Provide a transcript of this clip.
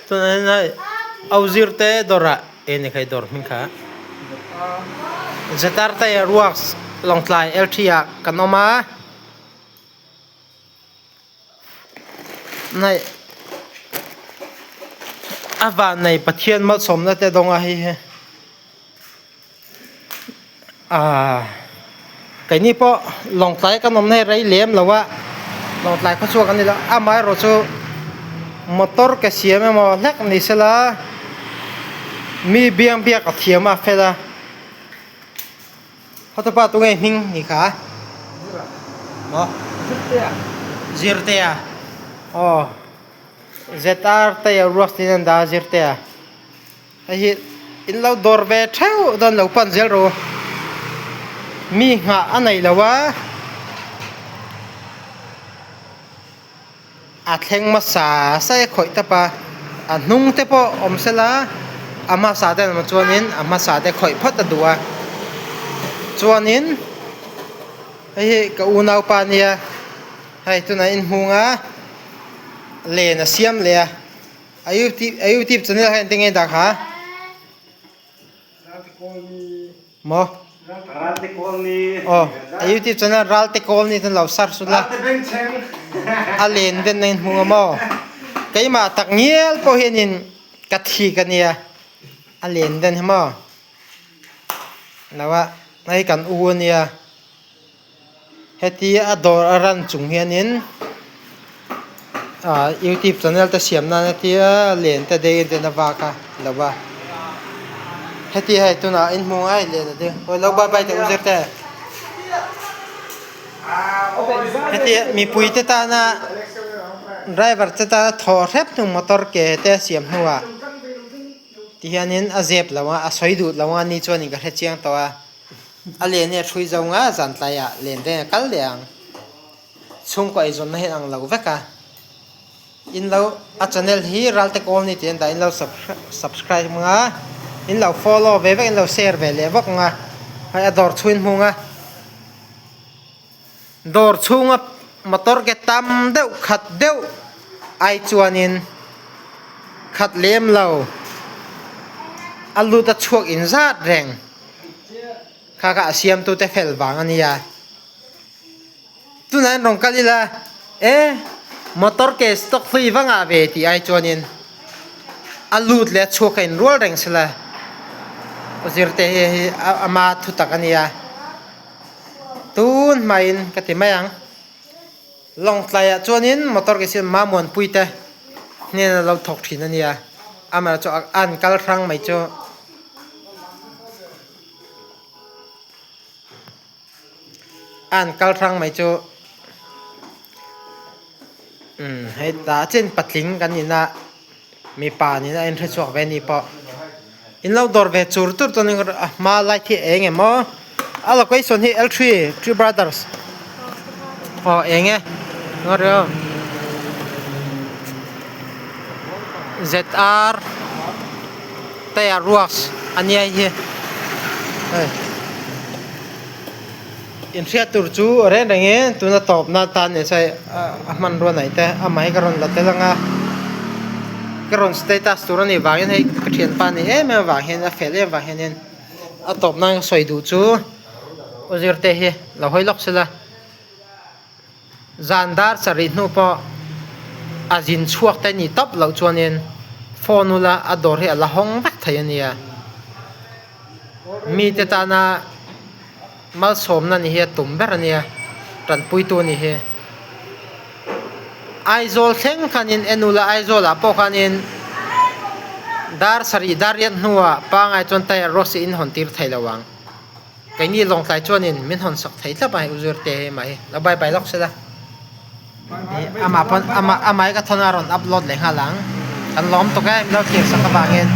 Tunah hian hei au zir te dawrah eng ni khai dawr hming kha Zetar Tyre Works Lawngtlai L three ah kan awm a hei a vannei Pathian malsawmna te dawng a hei hi. Ahh keini pawh Lawngtlai kan awm na hi rei lem lo a Lawngtlai khaw chhuak an ni lo amaherawh chu motor ke siam emaw hlek ni sela mi biang biak a thiam a fel a hotupa tunge hming ni kha maw Zirtea aw ZR Tyre Works tiin an dah a Zirtea. Hei hi in lo dawr ve theuh dawn lo pan zel rawh u mi nghah a nei lo a a thleng hmasa sae khawih tawp a a hnung te pawh awm sela a hmasa te an awm chuanin a hmasa te khawih phawt a duh a chuanin hei hi ka unaupa ania hei tunah inhmung a len a siam leh a. A youtube a youtube channel hian enge dah kha maw aw a youtube channel ralte colony ten lo search ula a len den na in hmu ang maw keimah tak ngial pawh hianin ka thik ania a len den hi maw lo a hei kan u ania. Heti a dawr a ran chung hianin ah youtube channel te siam nan hetia len te dei en ten a vak a lo va heti hei tunah in hmu ngai len a ding awi lo bye bye teh u zir te heti mipui te tana driver te tana thaw hrep hnu motor ke te siam hnuah tihianin a zep lo a a sawi duh lo a ni chuanin ka hre chiang tawh a. A len hi a hrui zo nga zan tlaiah len reng a kal leh ang. Chhungkaw eizawnna hian ang lo vek a. In lo a channel hi Ralte Colony tih an dah in lo subscribe nga in lo follow ve vek in lo share ve leh bawk nga hei a dawr chhuin hmung a. Dawr chhunga motor ke tam deuh khat deuh ai chuanin khat lem lo a lut a chhuak in zat reng kha kha a siamtu te fel vang a nia tunah hian rawn kal ila e motor ke stock hlui va ngah ve tih ai chuanin a lut leh a chhuak a inrual reng sela zirte hi ama thutak a nia. Tun hmain ka ti mai ang. Lawngtlaiah chuanin motor ke siam Mamuanpui te hnena lo thawk thin a nia. Amaherawhchu chu an kal hrang mai chu an kal hrang mai chu umm hei tah chian patling kan ina mipa nena a inhre chhuak ve a ni pawh. In lo dawr ve chur tur chuan a hma light hi eng em aw a location hi L three three brothers aw eng e ngaw ri aw Z R tyre works a nia hi hei inhriat tur chu reng reng in tuna tawp na tan ni sawi a hmanrua naih te amah hi ka rawn la tel ang a ka rawn status tur a nih vangin hei ka thianpa ni em em avang hian a fel em avang hianin a tawp nan ka sawi duh chu aw zirte hi lo hawi lawk sela zan dar sarih hnu pawh a zin chhuak te ni tawp loh chuanin phone ula a dawr hi a la hawng vek thei a nia mite tana. Malsawmna ni hi a tum ber a nia, tanpuitu ni hi. Aizawl thleng khanin en ula Aizawlah pawh khanin dar sarih dar riat hnuah pangai chuan tyre rose hi in hawn tir thei lo ang. Keini Lawngtlai chuanin min hawn sak thei thlap a hei Uzir te hi mah hi lo bye bye lawk sela. Amah pawn amah amah hi ka thawn a rawn upload leh nghal ang. Kan lawm tuk e, min lo thlir sak avangin.